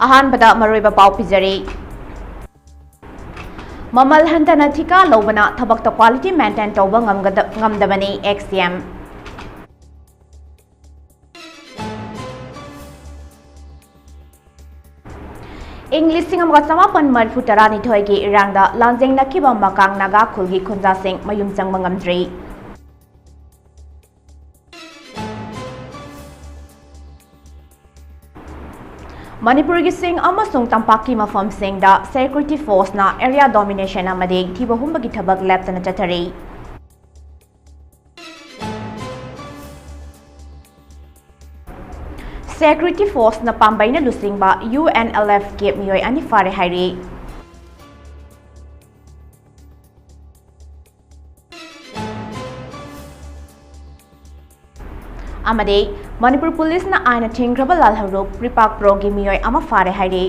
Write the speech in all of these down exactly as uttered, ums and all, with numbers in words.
ꯑꯍꯥꯟꯕꯗ ꯃꯔꯨꯑꯣꯏꯕ ꯄꯥꯎ ꯄꯤꯖꯔꯤ꯫ ꯃꯃꯜ ꯍꯟꯊꯅ ꯊꯤꯀꯥ ꯂꯧꯕꯅ ꯊꯕꯛꯇ quality maintain ꯇꯧꯕ ꯉꯝꯒꯗ-, ꯉꯝꯗꯕꯅꯤ, X C M꯫ ꯏꯪ ꯂꯤꯁꯤꯡ ꯑꯃꯒ ꯆꯃꯥꯄꯟ ꯃꯔꯤꯐꯨ ꯇꯔꯥꯅꯤꯊꯣꯏꯒꯤ ꯏꯔꯥꯡꯗ ꯂꯥꯟꯖꯦꯡꯅꯈꯤꯕ ꯃꯀꯥꯡ ꯅꯥꯒꯥ ꯈꯨꯜꯒꯤ ꯈꯨꯟꯖꯥꯁꯤꯡ ꯃꯌꯨꯝ ꯆꯪꯕ ꯉꯝꯗ꯭ꯔꯤ꯫ ꯃꯅꯤꯄꯨꯔꯒꯤ ꯆꯤꯡ ꯑꯃꯁꯨꯡ ꯇꯝꯄꯥꯛꯀꯤ ꯃꯐꯝꯁꯤꯡꯗ security forceꯅ area domination ꯑꯃꯗꯤ ꯊꯤꯕ ꯍꯨꯝꯕꯒꯤ ꯊꯕꯛ ꯂꯦꯞꯇꯅ ꯆꯠꯊꯔꯤ꯫ Security forceꯅ ꯄꯥꯝꯕꯩꯅ ꯂꯨꯆꯤꯡꯕ U N L Fꯀꯤ ꯃꯤꯑꯣꯏ ꯑꯅꯤ ꯐꯥꯔꯦ ꯍꯥꯏꯔꯤ꯫ ꯑꯃꯗꯤ ꯃꯅꯤꯄꯨꯔ ꯄꯨꯂꯤꯁꯅ ꯑꯥꯏꯟꯅ ꯊꯤꯡꯈ꯭ꯔꯕ ꯂꯥꯜꯍꯧꯂꯨꯞ ꯄ꯭ꯔꯤꯄꯥꯛ ꯄ꯭ꯔꯣꯒꯤ ꯃꯤꯑꯣꯏ ꯑꯃ ꯐꯥꯔꯦ ꯍꯥꯏꯔꯤ꯫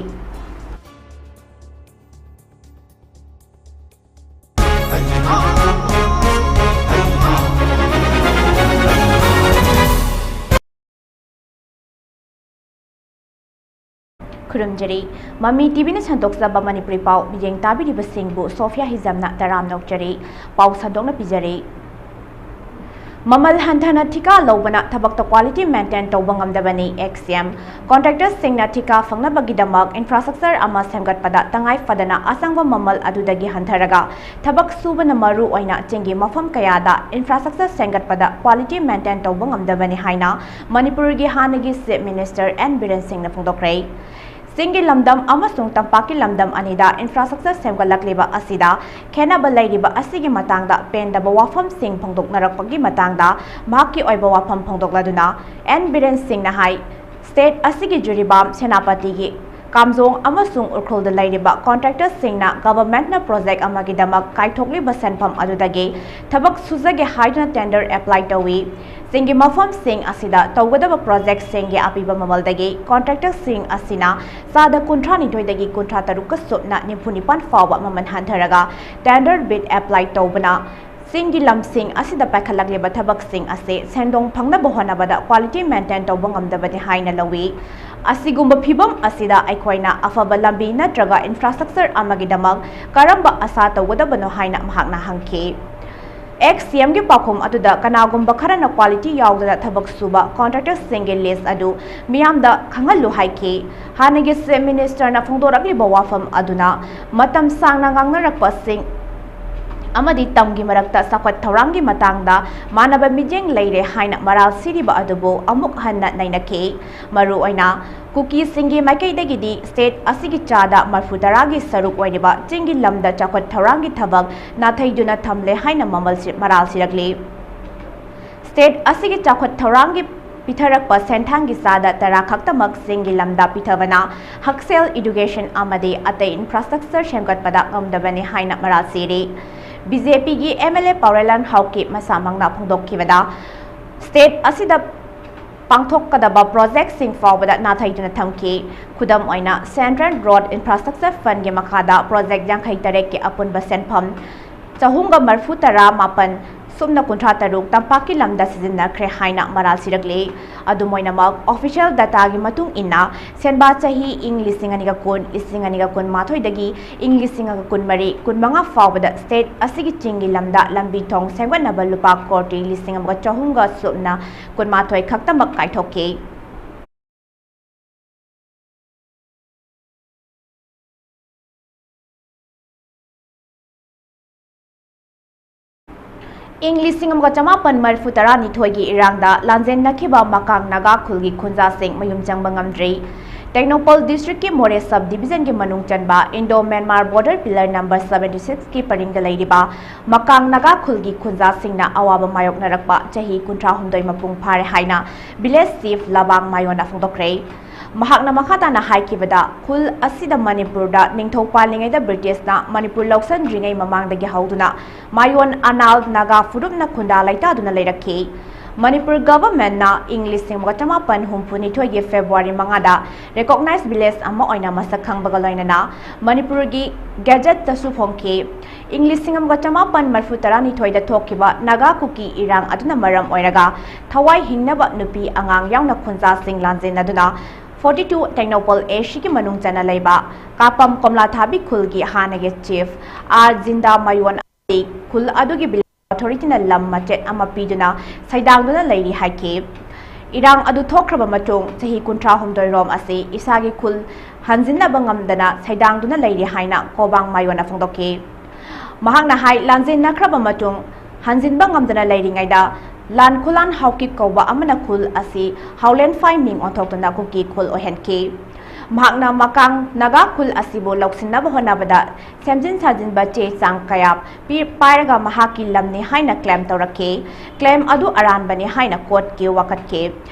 ꯈꯨꯔꯨꯝꯖꯔꯤ꯫ ꯃꯃꯤ ꯇꯤꯚꯤꯅ ꯁꯟꯗꯣꯛꯆꯕ ꯃꯅꯤꯄꯨꯔꯤ ꯄꯥꯎ ꯃꯤꯠꯌꯦꯡ ꯇꯥꯕꯤꯔꯤꯕꯁꯤꯡꯕꯨ ꯁꯣꯐꯤꯌꯥ ꯍꯤꯖꯝꯅ ꯇꯔꯥꯝꯅ ꯑꯣꯛꯆꯔꯤ꯫ ꯄꯥꯎ ꯁꯟꯗꯣꯛꯅ ꯄꯤꯖꯔꯤ꯫ ꯃꯃꯜ ꯍꯟꯊꯅ ꯊꯤꯀꯥ ꯂꯧꯕꯅ ꯊꯕꯛꯇ quality maintain ꯇꯧꯕ ꯉꯝꯗꯕꯅꯤ, X C M꯫ Contractorꯁꯤꯡꯅ ꯊꯤꯀꯥ ꯐꯪꯅꯕꯒꯤꯗꯃꯛ infrastructure ꯑꯃ ꯁꯦꯝꯒꯠꯄꯗ ꯇꯉꯥꯏ ꯐꯗꯅ ꯑꯆꯪꯕ ꯃꯃꯜ ꯑꯗꯨꯗꯒꯤ ꯍꯟꯊꯔꯒ ꯊꯕꯛ ꯁꯨꯕꯅ ꯃꯔꯨ ꯑꯣꯏꯅ ꯆꯤꯡꯒꯤ ꯃꯐꯝ ꯀꯌꯥꯗ infrastructure ꯁꯦꯝꯒꯠꯄꯗ quality maintain ꯇꯧꯕ ꯉꯝꯗꯕꯅꯤ ꯍꯥꯏꯅ ꯃꯅꯤꯄꯨꯔꯒꯤ ꯍꯥꯟꯅꯒꯤ Chief Minister N ꯕꯤꯔꯦꯟ ꯁꯤꯡꯅ ꯐꯣꯡꯗꯣꯛꯈ꯭ꯔꯦ꯫ ꯆꯤꯡꯒꯤ ꯂꯝꯗꯝ ꯑꯃꯁꯨꯡ ꯇꯝꯄꯥꯛꯀꯤ ꯂꯝꯗꯝ ꯑꯅꯤꯗ infrastructure ꯁꯦꯝꯒꯠꯂꯛꯂꯤꯕ ꯑꯁꯤꯗ ꯈꯦꯟꯅꯕ ꯂꯩꯔꯤꯕ ꯑꯁꯤꯒꯤ ꯃꯇꯥꯡꯗ ꯄꯦꯟꯗꯕ ꯋꯥꯐꯝꯁꯤꯡ ꯐꯣꯡꯗꯣꯛꯅꯔꯛꯄꯒꯤ ꯃꯇꯥꯡꯗ ꯃꯍꯥꯛꯀꯤ ꯑꯣꯏꯕ ꯋꯥꯐꯝ ꯐꯣꯡꯗꯣꯛꯂꯗꯨꯅ N ꯕꯤꯔꯦꯟ ꯁꯤꯡꯅ ꯍꯥꯏ, state ꯑꯁꯤꯒꯤ ꯖꯤꯔꯤꯕꯥꯝ, ꯁꯦꯅꯥꯄꯇꯤꯒꯤ ꯀꯥꯝꯖꯣꯡ ꯑꯃꯁꯨꯡ ꯎꯈ꯭ꯔꯨꯜꯗ ꯂꯩꯔꯤꯕ contractorꯁꯤꯡꯅ governmentꯅ project ꯑꯃꯒꯤꯗꯃꯛ ꯀꯥꯏꯊꯣꯛꯂꯤꯕ ꯁꯦꯟꯐꯝ ꯑꯗꯨꯗꯒꯤ ꯊꯕꯛ ꯁꯨꯖꯒꯦ ꯍꯥꯏꯗꯨꯅ tender apply ꯇꯧꯏ꯫ ꯆꯤꯡꯒꯤ ꯃꯐꯝꯁꯤꯡ ꯑꯁꯤꯗ ꯇꯧꯒꯗꯕ projectꯁꯤꯡꯒꯤ ꯑꯄꯤꯕ ꯃꯃꯜꯗꯒꯤ contractorꯁꯤꯡ ꯑꯁꯤꯅ ꯆꯥꯗ ꯀꯨꯟꯊ꯭ꯔꯥ ꯅꯤꯊꯣꯏꯗꯒꯤ ꯀꯨꯟꯊ꯭ꯔꯥ ꯇꯔꯨꯛꯀ ꯁꯨꯞꯅ ꯅꯤꯐꯨ ꯅꯤꯄꯥꯟ ꯐꯥꯎꯕ ꯃꯃꯜ ꯍꯟꯊꯔꯒ tender bid apply ꯇꯧꯕꯅ ꯆꯤꯡꯒꯤ ꯂꯝꯁꯤꯡ ꯑꯁꯤꯗ ꯄꯥꯏꯈꯠꯂꯛꯂꯤꯕ ꯊꯕꯛꯁꯤꯡ ꯑꯁꯤ ꯁꯦꯟꯗꯣꯡ ꯐꯪꯅꯕ ꯍꯣꯠꯅꯕꯗ quality maintain ꯇꯧꯕ ꯉꯝꯗꯕꯅꯤ ꯍꯥꯏꯅ ꯂꯧꯏ꯫ ꯑꯁꯤꯒꯨꯝꯕ ꯐꯤꯚꯝ ꯑꯁꯤꯗ ꯑꯩꯈꯣꯏꯅ ꯑꯐꯕ ꯂꯝꯕꯤ ꯅꯠꯇ꯭ꯔꯒ infrastructure ꯑꯃꯒꯤꯗꯃꯛ ꯀꯔꯝꯕ ꯑꯁꯥ ꯇꯧꯒꯗꯕꯅꯣ ꯍꯥꯏꯅ ꯃꯍꯥꯛꯅ ꯍꯪꯈꯤ꯫ Ex-CMꯒꯤ ꯄꯥꯎꯈꯨꯝ ꯑꯗꯨꯗ ꯀꯅꯥꯒꯨꯝꯕ ꯈꯔꯅ quality ꯌꯥꯎꯗꯅ ꯊꯕꯛ ꯁꯨꯕ contractorꯁꯤꯡꯒꯤ list ꯑꯗꯨ ꯃꯤꯌꯥꯝꯗ ꯈꯪꯍꯜꯂꯨ ꯍꯥꯏꯈꯤ꯫ ꯍꯥꯟꯅꯒꯤ Chief Ministerꯅ ꯐꯣꯡꯗꯣꯔꯛꯂꯤꯕ ꯋꯥꯐꯝ ꯑꯗꯨꯅ ꯃꯇꯝ ꯁꯥꯡꯅ ꯉꯥꯡꯅꯔꯛꯄꯁꯤꯡ ꯑꯃꯗꯤ ꯇꯝꯒꯤ ꯃꯔꯛꯇ ꯆꯥꯎꯈꯠ ꯊꯧꯔꯥꯡꯒꯤ ꯃꯇꯥꯡꯗ ꯃꯥꯟꯅꯕ ꯃꯤꯠꯌꯦꯡ ꯂꯩꯔꯦ ꯍꯥꯏꯅ ꯃꯔꯥꯜ ꯁꯤꯔꯤꯕ ꯑꯗꯨꯕꯨ ꯑꯃꯨꯛ ꯍꯟꯅ ꯅꯩꯅꯈꯤ꯫ ꯃꯔꯨꯑꯣꯏꯅ ꯀꯨꯀꯤꯁꯤꯡꯒꯤ ꯃꯥꯏꯀꯩꯗꯒꯤꯗꯤ state ꯑꯁꯤꯒꯤ ꯆꯥꯗ ꯃꯔꯐꯨ ꯇꯔꯥꯒꯤ ꯁꯔꯨꯛ ꯑꯣꯏꯔꯤꯕ ꯆꯤꯡꯒꯤ ꯂꯝꯗ ꯆꯥꯎꯈꯠ ꯊꯧꯔꯥꯡꯒꯤ ꯊꯕꯛ ꯅꯥꯊꯩꯗꯨꯅ ꯊꯝꯂꯦ ꯍꯥꯏꯅ ꯃꯃꯜ ꯁꯤ-, ꯃꯔꯥꯜ ꯁꯤꯔꯛꯂꯤ꯫ State ꯑꯁꯤꯒꯤ ꯆꯥꯎꯈꯠ ꯊꯧꯔꯥꯡꯒꯤ ꯄꯤꯊꯔꯛꯄ ꯁꯦꯟꯊꯥꯡꯒꯤ ꯆꯥꯗ ꯇꯔꯥ ꯈꯛꯇꯃꯛ ꯆꯤꯡꯒꯤ ꯂꯝꯗ ꯄꯤꯊꯕꯅ ꯍꯛꯁꯦꯜ, education ꯑꯃꯗꯤ ꯑꯇꯩ infrastructure ꯁꯦꯝꯒꯠꯄꯗ ꯉꯝꯗꯕꯅꯤ ꯍꯥꯏꯅ ꯃꯔꯥꯜ ꯁꯤꯔꯤ꯫ BJPꯒꯤ MLA ꯄꯥꯎꯔꯦꯂꯥꯟ ꯍꯥꯎꯀꯤꯞ ꯃꯁꯥꯃꯛꯅ ꯐꯣꯡꯗꯣꯛꯈꯤꯕꯗ, state ꯑꯁꯤꯗ ꯄꯥꯡꯊꯣꯛꯀꯗꯕ projectꯁꯤꯡ ꯐꯥꯎꯕꯗ ꯅꯥꯊꯩꯗꯨꯅ ꯊꯝꯈꯤ꯫ ꯈꯨꯗꯝ ꯑꯣꯏꯅ, Central Road Infrastructure Fundꯒꯤ ꯃꯈꯥꯗ project ꯌꯥꯡꯈꯩ ꯇꯔꯦꯠꯀꯤ ꯑꯄꯨꯟꯕ ꯁꯦꯟꯐꯝ ꯆꯍꯨꯝꯒ ꯃꯔꯐꯨ ꯇꯔꯥ ꯃꯥꯄꯟ ꯁꯨꯞꯅ ꯀꯨꯟꯊ꯭ꯔꯥ ꯇꯔꯨꯛ ꯇꯝꯄꯥꯛꯀꯤ ꯂꯝꯗ ꯁꯤꯖꯤꯟꯅꯈ꯭ꯔꯦ ꯍꯥꯏꯅ ꯃꯔꯥꯜ ꯁꯤꯔꯛꯂꯤ꯫ ꯑꯗꯨꯝ ꯑꯣꯏꯅꯃꯛ, official dataꯒꯤ ꯃꯇꯨꯡ ꯏꯟꯅ, ꯁꯦꯟꯕꯥ ꯆꯍꯤ ꯏꯪ ꯂꯤꯁꯤꯡ ꯑꯅꯤꯒ ꯀꯨꯟ, ꯂꯤꯁꯤꯡ ꯑꯅꯤꯒ ꯀꯨꯟꯃꯥꯊꯣꯏꯗꯒꯤ ꯏꯪ ꯂꯤꯁꯤꯡ ꯑꯅꯤꯒ ꯀꯨꯟꯃꯔꯤ, ꯀꯨꯟꯃꯉꯥ ꯐꯥꯎꯕꯗ state ꯑꯁꯤꯒꯤ ꯆꯤꯡꯒꯤ ꯂꯝꯗ ꯂꯝꯕꯤ ꯊꯣꯡ ꯁꯦꯝꯒꯠꯅꯕ ꯂꯨꯄꯥ ꯀꯣꯇꯤ ꯂꯤꯁꯤꯡ ꯑꯃꯒ ꯆꯍꯨꯝꯒ ꯁꯨꯞꯅ ꯀꯨꯟꯃꯥꯊꯣꯏ ꯈꯛꯇꯃꯛ ꯀꯥꯏꯊꯣꯛꯈꯤ꯫ ꯏꯪ ꯂꯤꯁꯤꯡ ꯑꯃꯒ ꯆꯃꯥꯄꯟ ꯃꯔꯤꯐꯨ ꯇꯔꯥꯅꯤꯊꯣꯏꯒꯤ ꯏꯔꯥꯡꯗ ꯂꯥꯟꯖꯦꯟꯅꯈꯤꯕ ꯃꯀꯥꯡ ꯅꯥꯒꯥ ꯈꯨꯜꯒꯤ ꯈꯨꯟꯖꯥꯁꯤꯡ ꯃꯌꯨꯝ ꯆꯪꯕ ꯉꯝꯗ꯭ꯔꯤ꯫ ꯇꯦꯡꯅꯧꯄꯜ districtꯀꯤ ꯃꯣꯔꯦ sub divisionꯒꯤ ꯃꯅꯨꯡ ꯆꯟꯕ Indo-Myanmar border pillar number seventy sixꯀꯤ ꯄꯔꯤꯡꯗ ꯂꯩꯔꯤꯕ ꯃꯀꯥꯡ ꯅꯥꯒꯥ ꯈꯨꯜꯒꯤ ꯈꯨꯟꯖꯥꯁꯤꯡꯅ ꯑꯋꯥꯕ ꯃꯥꯌꯣꯛꯅꯔꯛꯄ ꯆꯍꯤ ꯀꯨꯟꯊ꯭ꯔꯥ ꯍꯨꯝꯗꯣꯏ ꯃꯄꯨꯡ ꯐꯥꯔꯦ ꯍꯥꯏꯅ village chief ꯂꯕꯥꯡ ꯃꯥꯌꯣꯟꯅ ꯐꯣꯡꯗꯣꯛꯈ꯭ꯔꯦ꯫ ꯃꯍꯥꯛꯅ ꯃꯈꯥ ꯇꯥꯅ ꯍꯥꯏꯈꯤꯕꯗ, ꯈꯨꯜ ꯑꯁꯤꯗ ꯃꯅꯤꯄꯨꯔꯗ ꯅꯤꯡꯊꯧ ꯄꯥꯜꯂꯤꯉꯩꯗ Britishꯅ ꯃꯅꯤꯄꯨꯔ ꯂꯧꯁꯤꯟꯗ꯭ꯔꯤꯉꯩ ꯃꯃꯥꯡꯗꯒꯤ ꯍꯧꯗꯨꯅ ꯃꯥꯌꯣꯟ ꯑꯅꯥꯜ ꯅꯥꯒꯥ ꯐꯨꯔꯨꯞꯅ ꯈꯨꯟꯗꯥ ꯂꯩꯇꯥꯗꯨꯅ ꯂꯩꯔꯛꯈꯤ꯫ ꯃꯅꯤꯄꯨꯔ governmentꯅ ꯏꯪ ꯂꯤꯁꯤꯡ ꯑꯃꯒ ꯆꯃꯥꯄꯟ ꯍꯨꯝꯐꯨ ꯅꯤꯊꯣꯏꯒꯤ February ꯃꯉꯥꯗ recognized village ꯑꯃ ꯑꯣꯏꯅ ꯃꯁꯛ ꯈꯪꯕꯒ ꯂꯣꯏꯅꯅ ꯃꯅꯤꯄꯨꯔꯒꯤ gazetteꯇꯁꯨ ꯐꯣꯡꯈꯤ꯫ ꯏꯪ ꯂꯤꯁꯤꯡ ꯑꯃꯒ ꯆꯃꯥꯄꯟ ꯃꯔꯤꯐꯨ ꯇꯔꯥꯅꯤꯊꯣꯏꯗ ꯊꯣꯛꯈꯤꯕ ꯅꯥꯒꯥ ꯀꯨꯀꯤ ꯏꯔꯥꯡ ꯑꯗꯨꯅ ꯃꯔꯝ ꯑꯣꯏꯔꯒ ꯊꯋꯥꯏ ꯍꯤꯡꯅꯕ ꯅꯨꯄꯤ ꯑꯉꯥꯡ ꯌꯥꯎꯅ ꯈꯨꯟꯖꯥꯁꯤꯡ ꯂꯥꯟꯖꯦꯟꯅꯗꯨꯅ ꯐꯣꯔꯇꯤ ꯇꯨ ꯇꯦꯡꯅꯧꯄꯜ ꯑꯦ ꯁꯤꯒꯤ ꯃꯅꯨꯡ ꯆꯟꯅ ꯂꯩꯕ ꯀꯥꯄꯝ ꯀꯣꯝꯂꯥꯊꯥꯕꯤ ꯈꯨꯜꯒꯤ ꯍꯥꯟꯅꯒꯤ ꯆꯤꯐ ꯑꯥꯔ ꯖꯤꯟꯗꯥ ꯃꯌꯣꯟ ꯑꯁꯤ ꯈꯨꯜ ꯑꯗꯨꯒꯤ ꯚꯤꯂꯦꯖ ꯑꯣꯊꯣꯔꯤꯇꯤꯅ ꯂꯝ ꯃꯆꯦꯠ ꯑꯃ ꯄꯤꯗꯨꯅ ꯁꯩꯗꯥꯡꯗꯨꯅ ꯂꯩꯔꯤ ꯍꯥꯏꯈꯤ꯫ ꯏꯔꯥꯡ ꯑꯗꯨ ꯊꯣꯛꯈ꯭ꯔꯕ ꯃꯇꯨꯡ ꯆꯍꯤ ꯀꯨꯟꯊ꯭ꯔꯥ ꯍꯨꯝꯗꯣꯏ ꯔꯣꯝ ꯑꯁꯤ ꯏꯁꯥꯒꯤ ꯈꯨꯜ ꯍꯟꯖꯤꯟꯅꯕ ꯉꯝꯗꯅ ꯁꯩꯗꯥꯡꯗꯨꯅ ꯂꯩꯔꯤ ꯍꯥꯏꯅ ꯀꯣꯕꯥꯡ ꯃꯥꯌꯣꯟꯅ ꯐꯣꯡꯗꯣꯛꯈꯤ꯫ ꯃꯍꯥꯛꯅ ꯍꯥꯏ, ꯂꯥꯟꯖꯦꯟꯅꯈ꯭ꯔꯕ ꯃꯇꯨꯡ ꯍꯟꯖꯤꯟꯕ ꯉꯝꯗꯅ ꯂꯩꯔꯤꯉꯩꯗ ꯂꯥꯟ ꯈꯨꯂꯥꯟ ꯍꯥꯎꯀꯤꯞ ꯀꯧꯕ ꯑꯃꯅ ꯈꯨꯜ ꯑꯁꯤ ꯍꯥꯎꯂꯦꯟꯐꯥꯏ ꯃꯤꯡ ꯑꯣꯟꯊꯣꯛꯇꯨꯅ ꯀꯨꯀꯤ ꯈꯨꯜ ꯑꯣꯏꯍꯟꯈꯤ꯫ ꯃꯍꯥꯛꯅ ꯃꯀꯥꯡ ꯅꯥꯒꯥ ꯈꯨꯜ ꯑꯁꯤꯕꯨ ꯂꯧꯁꯤꯟꯅꯕ ꯍꯣꯠꯅꯕꯗ ꯁꯦꯝꯖꯤꯟ ꯁꯥꯖꯤꯟꯕ ꯆꯦ ꯆꯥꯡ ꯀꯌꯥ ꯄꯤ-, ꯄꯥꯏꯔꯒ ꯃꯍꯥꯛꯀꯤ ꯂꯝꯅꯤ ꯍꯥꯏꯅ ꯀ꯭ꯂꯦꯝ ꯇꯧꯔꯛꯈꯤ꯫ ꯀ꯭ꯂꯦꯝ ꯑꯗꯨ ꯑꯔꯥꯟꯕꯅꯤ ꯍꯥꯏꯅ ꯀꯣꯔꯠꯀꯤ ꯋꯥꯀꯠꯈꯤ꯫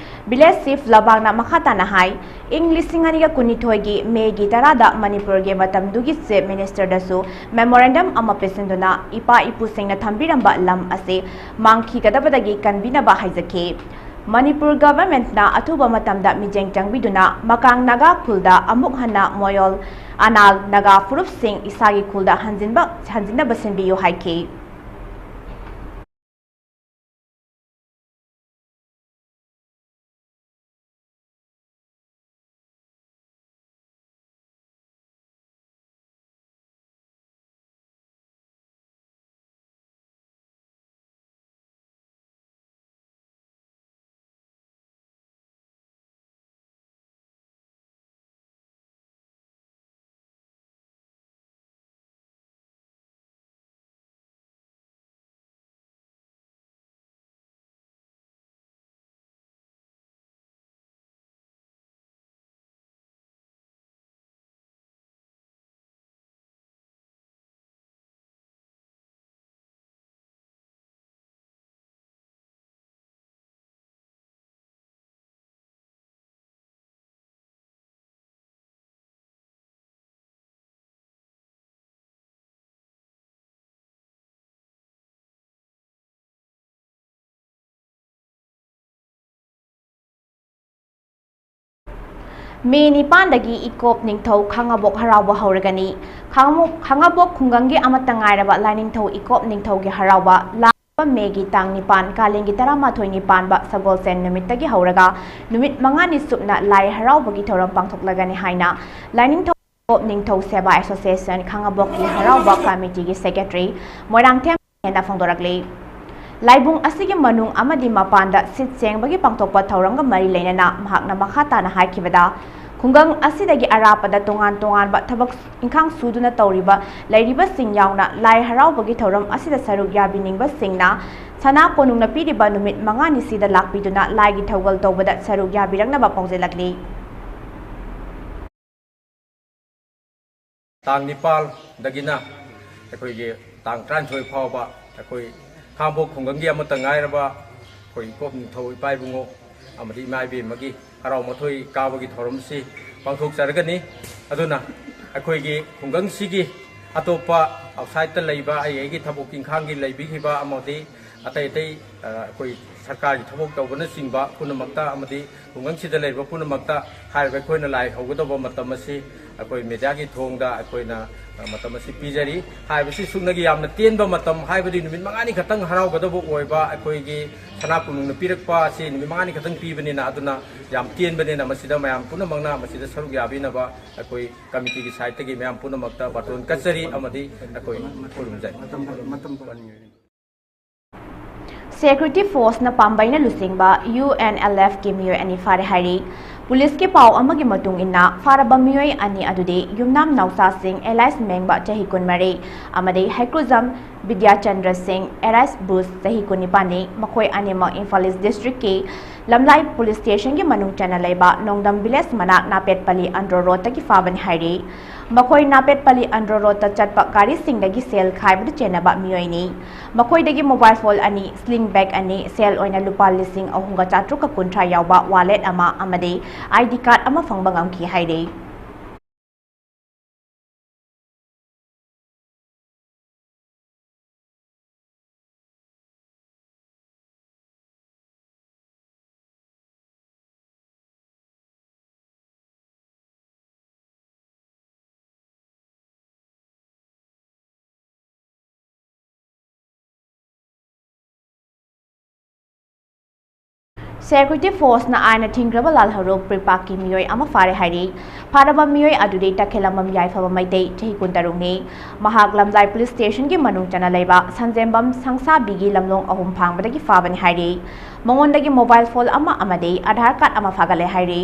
ꯚꯤꯂꯦꯖ ꯆꯤꯐ ꯂꯕꯥꯡꯅ ꯃꯈꯥ ꯇꯥꯅ ꯍꯥꯏ, ꯏꯪ ꯂꯤꯁꯤꯡ ꯑꯅꯤꯒ ꯀꯨꯟꯅꯤꯊꯣꯏꯒꯤ ꯃꯦꯒꯤ ꯇꯔꯥꯗ ꯃꯅꯤꯄꯨꯔꯒꯤ ꯃꯇꯝꯗꯨꯒꯤ ꯆꯤꯐ ꯃꯤꯅꯤꯁꯇꯔꯗꯁꯨ ꯃꯦꯃꯣꯔꯦꯟꯗꯝ ꯑꯃ ꯄꯤꯁꯤꯟꯗꯨꯅ ꯏꯄꯥ ꯏꯄꯨꯁꯤꯡꯅ ꯊꯝꯕꯤꯔꯝꯕ ꯂꯝ ꯑꯁꯤ ꯃꯥꯡꯈꯤꯒꯗꯕꯗꯒꯤ ꯀꯟꯕꯤꯅꯕ ꯍꯥꯏꯖꯈꯤ꯫ ꯃꯅꯤꯄꯨꯔ ꯒꯚꯔꯟꯃꯦꯟꯠꯅ ꯑꯊꯨꯕ ꯃꯇꯝꯗ ꯃꯤꯠꯌꯦꯡ ꯆꯪꯕꯤꯗꯨꯅ ꯃꯀꯥꯡ ꯅꯥꯒꯥ ꯈꯨꯜꯗ ꯑꯃꯨꯛ ꯍꯟꯅ ꯃꯣꯌꯣꯜ ꯑꯅꯥꯜ ꯅꯥꯒꯥ ꯐꯨꯔꯨꯞꯁꯤꯡ ꯏꯁꯥꯒꯤ ꯈꯨꯜꯗ ꯍꯟꯖꯤꯟꯕ, ꯍꯟꯖꯤꯟꯅꯕ ꯁꯤꯟꯕꯤꯌꯨ ꯍꯥꯏꯈꯤ꯫ ꯃꯦ ꯅꯤꯄꯥꯟꯗꯒꯤ ꯏꯀꯣꯞ ꯅꯤꯡꯊꯧ ꯈꯥꯉꯕꯣꯛ ꯍꯔꯥꯎꯕ ꯍꯧꯔꯒꯅꯤ꯫ ꯈꯥꯉꯕꯣꯛ, ꯈꯥꯉꯕꯣꯛ ꯈꯨꯡꯒꯪꯒꯤ ꯑꯃꯠꯇ ꯉꯥꯏꯔꯕ ꯂꯥꯏꯅꯤꯡꯊꯧ ꯏꯀꯣꯞ ꯅꯤꯡꯊꯧꯒꯤ ꯍꯔꯥꯎꯕ ꯂꯥꯛꯂꯤꯕ ꯃꯦꯒꯤ ꯇꯥꯡ ꯅꯤꯄꯥꯟ, ꯀꯥꯂꯦꯟꯒꯤ ꯇꯔꯥꯃꯥꯊꯣꯏꯅꯤ ꯄꯥꯟꯕ ꯁꯒꯣꯜꯁꯦꯟ ꯅꯨꯃꯤꯠꯇꯒꯤ ꯍꯧꯔꯒ ꯅꯨꯃꯤꯠ ꯃꯉꯥꯅꯤ ꯆꯨꯞꯅ ꯂꯥꯏ ꯍꯔꯥꯎꯕꯒꯤ ꯊꯧꯔꯝ ꯄꯥꯡꯊꯣꯛꯂꯒꯅꯤ ꯍꯥꯏꯅ ꯂꯥꯏꯅꯤꯡꯊꯧ ꯅꯤꯡꯊꯧ ꯁꯦꯕꯥ ꯑꯦꯁꯣꯁꯤꯌꯦꯁꯟ ꯈꯥꯉꯕꯣꯛꯀꯤ ꯍꯔꯥꯎꯕ ꯀꯃꯤꯇꯤꯒꯤ ꯁꯦꯀ꯭ꯔꯦꯇꯔꯤ ꯃꯣꯏꯔꯥꯡꯊꯦꯝ ꯍꯦꯟꯅ ꯐꯣꯡꯗꯣꯔꯛꯂꯤ꯫ ꯂꯥꯏꯕꯨꯡ ꯑꯁꯤꯒꯤ ꯃꯅꯨꯡ ꯑꯃꯗꯤ ꯃꯄꯥꯟꯗ ꯁꯤꯠ ꯁꯦꯡꯕꯒꯤ ꯄꯥꯡꯊꯣꯛꯄ ꯊꯧꯔꯝꯒ ꯃꯔꯤ ꯂꯩꯅꯅ ꯃꯍꯥꯛꯅ ꯃꯈꯥ ꯇꯥꯅ ꯍꯥꯏꯈꯤꯕꯗ, ꯈꯨꯡꯒꯪ ꯑꯁꯤꯗꯒꯤ ꯑꯔꯥꯞꯄꯗ ꯇꯣꯉꯥꯟ ꯇꯣꯉꯥꯟꯕ ꯊꯕꯛ ꯏꯪꯈꯥꯡ ꯁꯨꯗꯨꯅ ꯇꯧꯔꯤꯕ ꯂꯩꯔꯤꯕꯁꯤꯡ ꯌꯥꯎꯅ ꯂꯥꯏ ꯍꯔꯥꯎꯕꯒꯤ ꯊꯧꯔꯝ ꯑꯁꯤꯗ ꯁꯔꯨꯛ ꯌꯥꯕꯤꯅꯤꯡꯕꯁꯤꯡꯅ ꯁꯅꯥ ꯀꯣꯅꯨꯡꯅ ꯄꯤꯔꯤꯕ ꯅꯨꯃꯤꯠ ꯃꯉꯥꯅꯤꯁꯤꯗ ꯂꯥꯛꯄꯤꯗꯨꯅ ꯂꯥꯏꯒꯤ ꯊꯧꯒꯜ ꯇꯧꯕꯗ ꯁꯔꯨꯛ ꯌꯥꯕꯤꯔꯛꯅꯕ ꯄꯥꯎꯖꯦꯜꯂꯛꯂꯤ꯫ ꯇꯥꯡ ꯅꯤꯄꯥꯜꯗꯒꯤꯅ ꯑꯩꯈꯣꯏꯒꯤ ꯇꯥꯡ ꯇꯔꯥꯅꯤꯊꯣꯏ ꯐꯥꯎꯕ ꯑꯩꯈꯣꯏ ꯈꯥꯡꯕꯣꯛ ꯈꯨꯡꯒꯪꯒꯤ ꯑꯃꯠꯇ ꯉꯥꯏꯔꯕ ꯑꯩꯈꯣꯏ ꯏꯀꯣꯞ ꯅꯤꯡꯊꯧ ꯏꯄꯥ ꯏꯕꯨꯡꯉꯣ ꯑꯃꯗꯤ ꯏꯃꯥ ꯏꯕꯦꯟ ꯑꯃꯒꯤ ꯍꯔꯥꯎ ꯃꯊꯣꯏ ꯀꯥꯕꯒꯤ ꯊꯧꯔꯝꯁꯤ ꯄꯥꯡꯊꯣꯛꯆꯔꯒꯅꯤ꯫ ꯑꯗꯨꯅ ꯑꯩꯈꯣꯏꯒꯤ ꯈꯨꯡꯒꯪꯁꯤꯒꯤ ꯑꯇꯣꯞꯄ ꯑꯥꯎꯠꯁꯥꯏꯠꯇ ꯂꯩꯕ ꯑꯩ ꯑꯩꯒꯤ ꯊꯕꯛ ꯏꯪꯈꯥꯡꯒꯤ ꯂꯩꯕꯤꯈꯤꯕ ꯑꯃꯗꯤ ꯑꯇꯩ ꯑꯇꯩ, ꯑ, ꯑꯩꯈꯣꯏ ꯁꯔꯀꯥꯔꯒꯤ ꯊꯕꯛ ꯇꯧꯕꯅꯆꯤꯡꯕ ꯄꯨꯝꯅꯃꯛꯇ ꯑꯃꯗꯤ ꯈꯨꯡꯒꯪꯁꯤꯗ ꯂꯩꯔꯤꯕ ꯄꯨꯝꯅꯃꯛꯇ ꯍꯥꯏꯔꯤꯕ ꯑꯩꯈꯣꯏꯅ ꯂꯥꯏ ꯍꯧꯒꯗꯧꯕ ꯃꯇꯝ ꯑꯁꯤ ꯑꯩꯈꯣꯏ ꯃꯦꯗꯤꯌꯥꯒꯤ ꯊꯣꯡꯗ ꯑꯩꯈꯣꯏꯅ, ꯑ, ꯃꯇꯝ ꯑꯁꯤ ꯄꯤꯖꯔꯤ꯫ ꯍꯥꯏꯕꯁꯤ ꯁꯨꯞꯅꯒꯤ ꯌꯥꯝꯅ ꯇꯦꯟꯕ ꯃꯇꯝ, ꯍꯥꯏꯕꯗꯤ ꯅꯨꯃꯤꯠ ꯃꯉꯥꯅꯤ ꯈꯛꯇꯪ ꯍꯔꯥꯎꯒꯗꯕ ꯑꯣꯏꯕ, ꯑꯩꯈꯣꯏꯒꯤ ꯁꯅꯥ ꯀꯣꯅꯨꯡꯅ ꯄꯤꯔꯛꯄ ꯑꯁꯤ ꯅꯨꯃꯤꯠ ꯃꯉꯥꯅꯤ ꯈꯛꯇꯪ ꯄꯤꯕꯅꯤꯅ, ꯑꯗꯨꯅ ꯌꯥꯝ ꯇꯦꯟꯕꯅꯤꯅ ꯃꯁꯤꯗ ꯃꯌꯥꯝ ꯄꯨꯝꯅꯃꯛꯅ ꯃꯁꯤꯗ ꯁꯔꯨꯛ ꯌꯥꯕꯤꯅꯕ ꯑꯩꯈꯣꯏ ꯀꯃꯤꯇꯤꯒꯤ ꯁꯥꯏꯠꯇꯒꯤ ꯃꯌꯥꯝ ꯄꯨꯝꯅꯃꯛꯇ ꯕꯥꯔꯇꯣꯟ ꯀꯠꯆꯔꯤ ꯑꯃꯗꯤ ꯑꯩꯈꯣꯏ ꯈꯨꯔꯨꯝꯖꯔꯤ꯫ ꯁꯦꯀ꯭ꯌꯨꯔꯤꯇꯤ ꯐꯣꯔꯁꯅ ꯄꯥꯝꯕꯩꯅ ꯂꯨꯆꯤꯡꯕ ꯌꯨ ꯑꯦꯟ ꯑꯦꯜ ꯑꯦꯐꯀꯤ ꯃꯤꯑꯣꯏ ꯑꯅꯤ ꯐꯥꯔꯦ ꯍꯥꯏꯔꯤ꯫ ꯄꯨꯂꯤꯁꯀꯤ ꯄꯥꯎ ꯑꯃꯒꯤ ꯃꯇꯨꯡ ꯏꯟꯅ, ꯐꯥꯔꯕ ꯃꯤꯑꯣꯏ ꯑꯅꯤ ꯑꯗꯨꯗꯤ ꯌꯨꯝꯅꯥꯝ ꯅꯥꯎꯆꯥꯁꯤꯡ ꯑꯦꯂꯥꯏꯁ ꯃꯦꯡꯕ ꯆꯍꯤ ꯀꯨꯟꯃꯔꯤ ꯑꯃꯗꯤ ꯍꯩꯀ꯭ꯔꯨꯖꯝ ꯕꯤꯗ꯭ꯌꯥꯆꯟꯗ꯭ꯔ ꯁꯤꯡ ꯑꯦꯂꯥꯏꯁ ꯕꯨꯁ ꯆꯍꯤ ꯀꯨꯟꯅꯤꯄꯥꯟꯅꯤ꯫ ꯃꯈꯣꯏ ꯑꯅꯤꯃꯛ ꯏꯝꯐꯥꯜ ꯏꯁ ꯗꯤꯁꯇ꯭ꯔꯤꯛꯀꯤ ꯂꯝꯂꯥꯏ ꯄꯨꯂꯤꯁ ꯁ꯭ꯇꯦꯁꯟꯒꯤ ꯃꯅꯨꯡ ꯆꯟꯅ ꯂꯩꯕ ꯅꯣꯡꯗꯝ ꯚꯤꯂꯦꯖ ꯃꯅꯥꯛ ꯅꯥꯄꯦꯠꯄꯜꯂꯤ ꯑꯟꯗ꯭ꯔꯣ ꯔꯣꯗꯇꯒꯤ ꯐꯥꯕꯅꯤ ꯍꯥꯏꯔꯤ꯫ ꯃꯈꯣꯏ ꯅꯥꯄꯦꯠꯄꯜꯂꯤ ꯑꯟꯗ꯭ꯔꯣ ꯔꯣꯗꯇ ꯆꯠꯄ ꯒꯥꯔꯤꯁꯤꯡꯗꯒꯤ ꯁꯦꯜ ꯈꯥꯏꯕꯗ ꯆꯦꯟꯅꯕ ꯃꯤꯑꯣꯏꯅꯤ꯫ ꯃꯈꯣꯏꯗꯒꯤ ꯃꯣꯕꯥꯏꯜ ꯐꯣꯟ ꯑꯅꯤ, ꯁ꯭ꯂꯤꯡ ꯕꯦꯒ ꯑꯅꯤ, ꯁꯦꯜ ꯑꯣꯏꯅ ꯂꯨꯄꯥ ꯂꯤꯁꯤꯡ ꯑꯍꯨꯝꯒ ꯆꯥꯇ꯭ꯔꯨꯛꯀ ꯀꯨꯟꯊ꯭ꯔꯥ ꯌꯥꯎꯕ ꯋꯥꯂꯦꯠ ꯑꯃ ꯑꯃꯗꯤ ꯑꯥꯏ ꯗꯤ ꯀꯥꯔꯗ ꯑꯃ ꯐꯪꯕ ꯉꯝꯈꯤ ꯍꯥꯏꯔꯤ꯫ Security forceꯅ ꯑꯥꯏꯟꯅ ꯊꯤꯡꯈ꯭ꯔꯕ ꯂꯥꯜꯍꯧꯔꯨꯞ ꯄ꯭ꯔꯤꯄꯥꯛꯀꯤ ꯃꯤꯑꯣꯏ ꯑꯃ ꯐꯥꯔꯦ ꯍꯥꯏꯔꯤ꯫ ꯐꯥꯔꯕ ꯃꯤꯑꯣꯏ ꯑꯗꯨꯗꯤ ꯇꯈꯦꯂꯝꯕꯝ ꯌꯥꯏꯐꯕ ꯃꯩꯇꯩ, ꯆꯍꯤ ꯀꯨꯟꯇꯔꯨꯛꯅꯤ꯫ ꯃꯍꯥꯛ ꯂꯝꯖꯥꯏ ꯄꯨꯂꯤꯁ ꯁ꯭ꯇꯦꯁꯟꯒꯤ ꯃꯅꯨꯡ ꯆꯟꯅ ꯂꯩꯕ ꯁꯟꯖꯦꯝꯕꯝ ꯁꯪꯁꯥꯕꯤꯒꯤ ꯂꯝꯂꯣꯡ ꯑꯍꯨꯝ ꯐꯥꯡꯕꯗꯒꯤ ꯐꯥꯕꯅꯤ ꯍꯥꯏꯔꯤ꯫ ꯃꯉꯣꯟꯗꯒꯤ ꯃꯣꯕꯥꯏꯜ ꯐꯣꯟ ꯑꯃ ꯑꯃꯗꯤ ꯑꯙꯥꯔ ꯀꯥꯔꯗ ꯑꯃ ꯐꯥꯒꯠꯂꯦ ꯍꯥꯏꯔꯤ꯫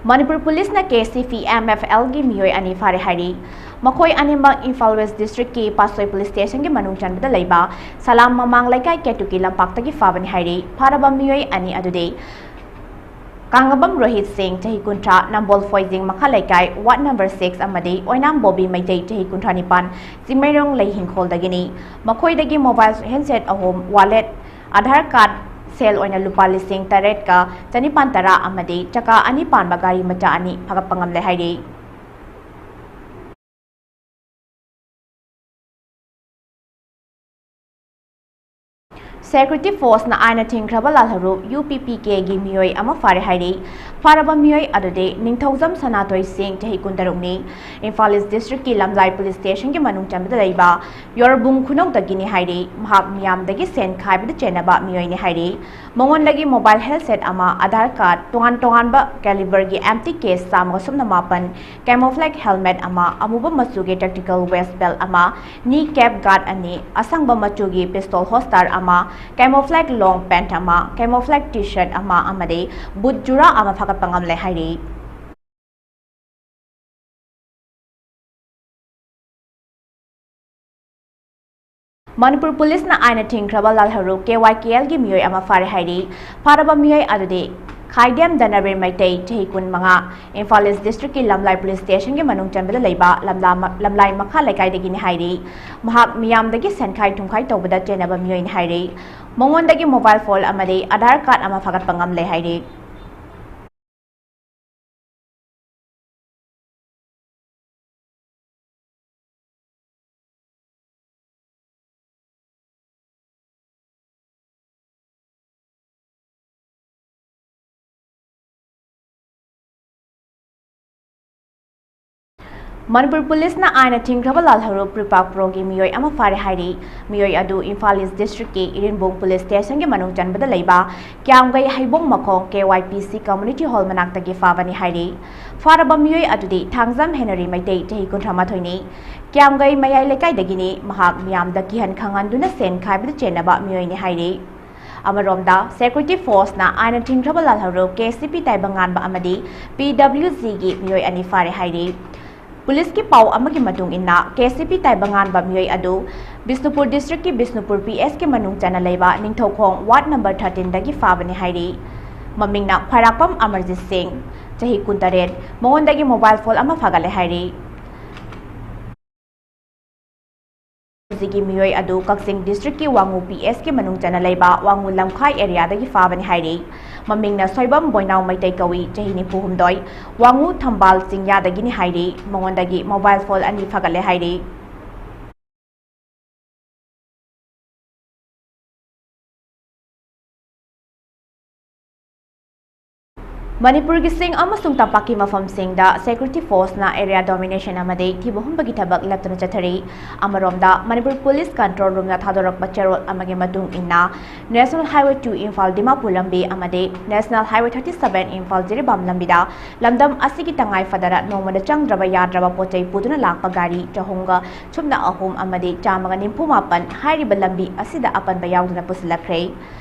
ꯃꯅꯤꯄꯨꯔ ꯄꯨꯂꯤꯁꯅ K C P M F ꯑꯦꯜꯒꯤ ꯃꯤꯑꯣꯏ ꯑꯅꯤ ꯐꯥꯔꯦ ꯍꯥꯏꯔꯤ꯫ ꯃꯈꯣꯏ ꯑꯅꯤꯃꯛ ꯏꯝꯐꯥꯜ ꯋꯦꯁ ꯗꯤꯁꯇ꯭ꯔꯤꯛꯀꯤ ꯄꯥꯠꯁꯣꯏ ꯄꯨꯂꯤꯁ ꯁ꯭ꯇꯦꯁꯟꯒꯤ ꯃꯅꯨꯡ ꯆꯟꯕꯗ ꯂꯩꯕ ꯁꯂꯥꯝ ꯃꯃꯥꯡ ꯂꯩꯀꯥꯏ ꯀꯦꯇꯨꯀꯤ ꯂꯝꯄꯥꯛꯇꯒꯤ ꯐꯥꯕꯅꯤ ꯍꯥꯏꯔꯤ꯫ ꯐꯥꯔꯕ ꯃꯤꯑꯣꯏ ꯑꯅꯤ ꯑꯗꯨꯗꯤ ꯀꯥꯡꯉꯕꯝ ꯔꯣꯍꯤꯠ ꯁꯤꯡ, ꯆꯍꯤ ꯀꯨꯟꯊ꯭ꯔꯥ, ꯅꯝꯕꯣꯜ ꯐꯣꯏꯖꯤꯡ ꯃꯈꯥ ꯂꯩꯀꯥꯏ, ꯋꯥꯔꯗ ꯅꯝꯕꯔ ꯁꯤꯛꯁ, ꯑꯃꯗꯤ ꯑꯣꯏꯅꯥꯝ ꯕꯣꯕꯤ ꯃꯩꯇꯩ, ꯆꯍꯤ ꯀꯨꯟꯊ꯭ꯔꯥ ꯅꯤꯄꯥꯟ, ꯆꯤꯡꯃꯩꯔꯣꯡ ꯂꯩ ꯍꯤꯡꯈꯣꯜꯗꯒꯤꯅꯤ꯫ ꯃꯈꯣꯏꯗꯒꯤ ꯃꯣꯕꯥꯏꯜ ꯍꯦꯟꯁꯦꯠ ꯑꯍꯨꯝ, ꯋꯥꯂꯦꯠ, ꯑꯙꯥꯔ ꯀꯥꯔꯗ, ꯁꯦꯜ ꯑꯣꯏꯅ ꯂꯨꯄꯥ ꯂꯤꯁꯤꯡ ꯇꯔꯦꯠꯀ ꯆꯅꯤꯄꯥꯟ ꯇꯔꯥ ꯑꯃꯗꯤ ꯆꯀꯥ ꯑꯅꯤ ꯄꯥꯟꯕ ꯒꯥꯔꯤ ꯃꯆꯥ ꯑꯅꯤ ꯐꯥꯒꯠꯄ ꯉꯝꯂꯦ ꯍꯥꯏꯔꯤ꯫ ꯁꯦꯀ꯭ꯌꯨꯔꯤꯇꯤ ꯐꯣꯔꯁꯅ ꯑꯥꯏꯟꯅ ꯊꯤꯡꯈ꯭ꯔꯕ ꯂꯥꯜꯍꯧꯔꯨꯞ ꯌꯨ ꯄꯤ ꯄꯤ ꯀꯦꯒꯤ ꯃꯤꯑꯣꯏ ꯑꯃ ꯐꯥꯔꯦ ꯍꯥꯏꯔꯤ꯫ ꯐꯥꯔꯕ ꯃꯤꯑꯣꯏ ꯑꯗꯨꯗꯤ ꯅꯤꯡꯊꯧꯖꯝ ꯁꯅꯥꯊꯣꯏ ꯁꯤꯡ, ꯆꯍꯤ ꯀꯨꯟꯇꯔꯨꯛꯅꯤ, ꯏꯝꯐꯥꯜ ꯏꯁ ꯗꯤꯁꯇ꯭ꯔꯤꯛꯀꯤ ꯂꯝꯂꯥꯏ ꯄꯨꯂꯤꯁ ꯁ꯭ꯇꯦꯁꯟꯒꯤ ꯃꯅꯨꯡ ꯆꯟꯕꯗ ꯂꯩꯕ ꯌꯣꯔꯕꯨꯡ ꯈꯨꯅꯧꯗꯒꯤꯅꯤ ꯍꯥꯏꯔꯤ꯫ ꯃꯍꯥꯛ ꯃꯤꯌꯥꯝꯗꯒꯤ ꯁꯦꯟ ꯈꯥꯏꯕꯗ ꯆꯦꯟꯅꯕ ꯃꯤꯑꯣꯏꯅꯤ ꯍꯥꯏꯔꯤ꯫ ꯃꯉꯣꯟꯗꯒꯤ ꯃꯣꯕꯥꯏꯜ ꯍꯦꯜꯁꯦꯠ ꯑꯃ, ꯑꯙꯥꯔ ꯀꯥꯔꯗ, ꯇꯣꯉꯥꯟ ꯇꯣꯉꯥꯟꯕ ꯀꯦꯂꯤꯕꯔꯒꯤ ꯑꯦꯝ ꯇꯤ ꯀꯦꯁ ꯆꯥꯝꯃꯒ ꯁꯨꯞꯅ ꯃꯥꯄꯟ, ꯀꯦꯃꯣꯐ꯭ꯂꯦꯛ ꯍꯦꯜꯃꯦꯠ ꯑꯃ, ꯑꯃꯨꯕ ꯃꯆꯨꯒꯤ ꯇꯦꯛꯇꯤꯀꯦꯜ ꯋꯦꯁ ꯕꯦꯜꯠ ꯑꯃ, ꯅꯤ ꯀꯦꯞ ꯒꯥꯔꯗ ꯑꯅꯤ, ꯑꯁꯪꯕ ꯃꯆꯨꯒꯤ ꯄꯤꯁꯇꯣꯜ ꯍꯣꯜꯁꯇꯔ ꯑꯃ, ꯀꯦꯃꯣꯐ꯭ꯂꯦꯛ ꯂꯣꯡ ꯄꯦꯟꯠ ꯑꯃ, ꯀꯦꯃꯣꯐ꯭ꯂꯦꯛ ꯇꯤ ꯁꯔꯠ ꯑꯃ ꯑꯃꯗꯤ ꯕꯨꯠ ꯖꯨꯔꯥ ꯑꯃ ꯐꯥꯒꯠꯄ ꯉꯝꯂꯦ ꯍꯥꯏꯔꯤ꯫ ꯃꯅꯤꯄꯨꯔ ꯄꯨꯂꯤꯁꯅ ꯑꯥꯏꯟꯅ ꯊꯤꯡꯈ꯭ꯔꯕ ꯂꯥꯜꯍꯧꯔꯨꯞ ꯀꯦ ꯋꯥꯏ ꯀꯦ ꯑꯦꯜꯒꯤ ꯃꯤꯑꯣꯏ ꯑꯃ ꯐꯥꯔꯦ ꯍꯥꯏꯔꯤ꯫ ꯐꯥꯔꯕ ꯃꯤꯑꯣꯏ ꯑꯗꯨꯗꯤ ꯈꯥꯏꯗꯦꯝ ꯙꯅꯕꯤꯔ ꯃꯩꯇꯩ, ꯆꯍꯤ ꯀꯨꯟꯃꯉꯥ, ꯏꯝꯐꯥꯜ ꯏꯁ ꯗꯤꯁꯇ꯭ꯔꯤꯛꯀꯤ ꯂꯝꯂꯥꯏ ꯄꯨꯂꯤꯁ ꯁ꯭ꯇꯦꯁꯟꯒꯤ ꯃꯅꯨꯡ ꯆꯟꯕꯗ ꯂꯩꯕ ꯂꯝꯂꯥ-, ꯂꯝꯂꯥꯏ ꯃꯈꯥ ꯂꯩꯀꯥꯏꯗꯒꯤꯅꯤ ꯍꯥꯏꯔꯤ꯫ ꯃꯍꯥꯛ ꯃꯤꯌꯥꯝꯗꯒꯤ ꯁꯦꯟꯈꯥꯏ ꯊꯨꯝꯈꯥꯏ ꯇꯧꯕꯗ ꯆꯦꯟꯅꯕ ꯃꯤꯑꯣꯏꯅꯤ ꯍꯥꯏꯔꯤ꯫ ꯃꯉꯣꯟꯗꯒꯤ ꯃꯣꯕꯥꯏꯜ ꯐꯣꯟ ꯑꯃꯗꯤ ꯑꯙꯥꯔ ꯀꯥꯔꯗ ꯑꯃ ꯐꯥꯒꯠꯄ ꯉꯝꯂꯦ ꯍꯥꯏꯔꯤ꯫ ꯃꯅꯤꯄꯨꯔ ꯄꯨꯂꯤꯁꯅ ꯑꯥꯏꯟꯅ ꯊꯤꯡꯈ꯭ꯔꯕ ꯂꯥꯜꯍꯧꯔꯨꯞ ꯄ꯭ꯔꯤꯄꯥꯛ ꯄ꯭ꯔꯣꯒꯤ ꯃꯤꯑꯣꯏ ꯑꯃ ꯐꯥꯔꯦ ꯍꯥꯏꯔꯤ꯫ ꯃꯤꯑꯣꯏ ꯑꯗꯨ ꯏꯝꯐꯥꯜ ꯏꯁ ꯗꯤꯁꯇ꯭ꯔꯤꯛꯀꯤ ꯏꯔꯤꯟꯕꯨꯡ ꯄꯨꯂꯤꯁ ꯁ꯭ꯇꯦꯁꯟꯒꯤ ꯃꯅꯨꯡ ꯆꯟꯕꯗ ꯂꯩꯕ ꯀ꯭ꯌꯥꯝꯒꯩ ꯍꯩꯕꯣꯡ ꯃꯈꯣꯡ ꯀꯦ ꯋꯥꯏ ꯄꯤ ꯁꯤ ꯀꯝꯃ꯭ꯌꯨꯅꯤꯇꯤ ꯍꯣꯜ ꯃꯅꯥꯛꯇꯒꯤ ꯐꯥꯕꯅꯤ ꯍꯥꯏꯔꯤ꯫ ꯐꯥꯔꯕ ꯃꯤꯑꯣꯏ ꯑꯗꯨꯗꯤ ꯊꯥꯡꯖꯝ ꯍꯦꯅꯔꯤ ꯃꯩꯇꯩ, ꯆꯍꯤ ꯀꯨꯟꯊ꯭ꯔꯥ ꯃꯥꯊꯣꯏꯅꯤ꯫ ꯀ꯭ꯌꯥꯝꯒꯩ ꯃꯌꯥꯏ ꯂꯩꯀꯥꯏꯗꯒꯤꯅꯤ꯫ ꯃꯍꯥꯛ ꯃꯤꯌꯥꯝꯗ ꯀꯤꯍꯟ ꯈꯪꯍꯟꯗꯨꯅ ꯁꯦꯟ ꯈꯥꯏꯕꯗ ꯆꯦꯟꯅꯕ ꯃꯤꯑꯣꯏꯅꯤ ꯍꯥꯏꯔꯤ꯫ ꯑꯃꯔꯣꯝꯗ, ꯁꯦꯀ꯭ꯌꯨꯔꯤꯇꯤ ꯐꯣꯔꯁꯅ ꯑꯥꯏꯟꯅ ꯊꯤꯡꯈ꯭ꯔꯕ ꯂꯥꯜꯍꯧꯔꯨꯞ ꯀꯦ ꯁꯤ ꯄꯤ ꯇꯥꯏꯕꯪꯉꯥꯟꯕ ꯑꯃꯗꯤ ꯄꯤ ꯗꯕ꯭ꯂꯤꯎ ꯖꯤꯒꯤ ꯃꯤꯑꯣꯏ ꯑꯅꯤ ꯐꯥꯔꯦ ꯍꯥꯏꯔꯤ꯫ ꯄꯨꯂꯤꯁꯀꯤ ꯄꯥꯎ ꯑꯃꯒꯤ ꯃꯇꯨꯡ ꯏꯟꯅ, ꯀꯦ ꯁꯤ ꯄꯤ ꯇꯥꯏꯕꯪꯉꯥꯟꯕ ꯃꯤꯑꯣꯏ ꯑꯗꯨ ꯕꯤꯁꯅꯨꯄꯨꯔ ꯗꯤꯁꯇ꯭ꯔꯤꯛꯀꯤ ꯕꯤꯁꯅꯨꯄꯨꯔ ꯄꯤ ꯑꯦꯁꯀꯤ ꯃꯅꯨꯡ ꯆꯟꯅ ꯂꯩꯕ ꯅꯤꯡꯊꯧꯈꯣꯡ ꯋꯥꯔꯗ ꯅꯝꯕꯔ ꯊꯥꯔꯇꯤꯟꯗꯒꯤ ꯐꯥꯕꯅꯤ ꯍꯥꯏꯔꯤ꯫ ꯃꯃꯤꯡꯅ ꯈ꯭ꯋꯥꯏꯔꯥꯛꯄꯝ ꯑꯃꯔꯖꯤꯠ ꯁꯤꯡ, ꯆꯍꯤ ꯀꯨꯟꯇꯔꯦꯠ, ꯃꯉꯣꯟꯗꯒꯤ ꯃꯣꯕꯥꯏꯜ ꯐꯣꯟ ꯑꯃ ꯐꯥꯒꯠꯂꯦ ꯍꯥꯏꯔꯤ꯫ ꯍꯧꯖꯤꯛꯀꯤ ꯃꯤꯑꯣꯏ ꯑꯗꯨ ꯀꯛꯆꯤꯡ ꯗꯤꯁꯇ꯭ꯔꯤꯛꯀꯤ ꯋꯥꯉꯨ ꯄꯤ ꯑꯦꯁꯀꯤ ꯃꯅꯨꯡ ꯆꯟꯅ ꯂꯩꯕ ꯋꯥꯉꯨ ꯂꯝꯈꯥꯏ ꯑꯦꯔꯤꯌꯥꯗꯒꯤ ꯐꯥꯕꯅꯤ ꯍꯥꯏꯔꯤ꯫ ꯃꯃꯤꯡꯅ ꯁꯣꯏꯕꯝ ꯕꯣꯏꯅꯥꯎ ꯃꯩꯇꯩ ꯀꯧꯏ, ꯆꯍꯤ ꯅꯤꯐꯨ ꯍꯨꯝꯗꯣꯏ, ꯋꯥꯉꯨ ꯊꯝꯕꯥꯜ ꯆꯤꯡꯌꯥꯗꯒꯤꯅꯤ ꯍꯥꯏꯔꯤ꯫ ꯃꯉꯣꯟꯗꯒꯤ ꯃꯣꯕꯥꯏꯜ ꯐꯣꯟ ꯑꯅꯤ ꯐꯥꯒꯠꯂꯦ ꯍꯥꯏꯔꯤ꯫ ꯃꯅꯤꯄꯨꯔꯒꯤ ꯆꯤꯡ ꯑꯃꯁꯨꯡ ꯇꯝꯄꯥꯛꯀꯤ ꯃꯐꯝꯁꯤꯡꯗ ꯁꯦꯀ꯭ꯌꯨꯔꯤꯇꯤ ꯐꯣꯔꯁꯅ ꯑꯦꯔꯤꯌꯥ ꯗꯣꯃꯤꯅꯦꯁꯟ ꯑꯃꯗꯤ ꯊꯤꯕ ꯍꯨꯝꯕꯒꯤ ꯊꯕꯛ ꯂꯦꯞꯇꯅ ꯆꯠꯊꯔꯤ꯫ ꯑꯃꯔꯣꯝꯗ, ꯃꯅꯤꯄꯨꯔ ꯄꯨꯂꯤꯁ ꯀꯟꯇ꯭ꯔꯣꯜ ꯔꯨꯝꯅ ꯊꯥꯗꯣꯔꯛꯄ ꯆꯦꯔꯣꯜ ꯑꯃꯒꯤ ꯃꯇꯨꯡ ꯏꯟꯅ, national highway two Imphal Dimapur ꯂꯝꯕꯤ ꯑꯃꯗꯤ national highway thirty seven Imphal Jiribam ꯂꯝꯕꯤꯗ ꯂꯝꯗꯝ ꯑꯁꯤꯒꯤ ꯇꯉꯥꯏ ꯐꯗꯅ ꯅꯣꯡꯃꯗ ꯆꯪꯗ꯭ꯔꯕ ꯌꯥꯗ꯭ꯔꯕ ꯄꯣꯠ ꯆꯩ ꯄꯨꯗꯨꯅ ꯂꯥꯛꯄ ꯒꯥꯔꯤ ꯆꯍꯨꯝꯒ ꯁꯨꯞꯅ ꯑꯍꯨꯝ ꯑꯃꯗꯤ ꯆꯥꯝꯃꯒ ꯅꯤꯐꯨ ꯃꯥꯄꯟ ꯍꯥꯏꯔꯤꯕ ꯂꯝꯕꯤ ꯑꯁꯤꯗ ꯑꯄꯟꯕ ꯌꯥꯎꯗꯅ ꯄꯨꯁꯤꯜꯂꯛꯈ꯭ꯔꯦ꯫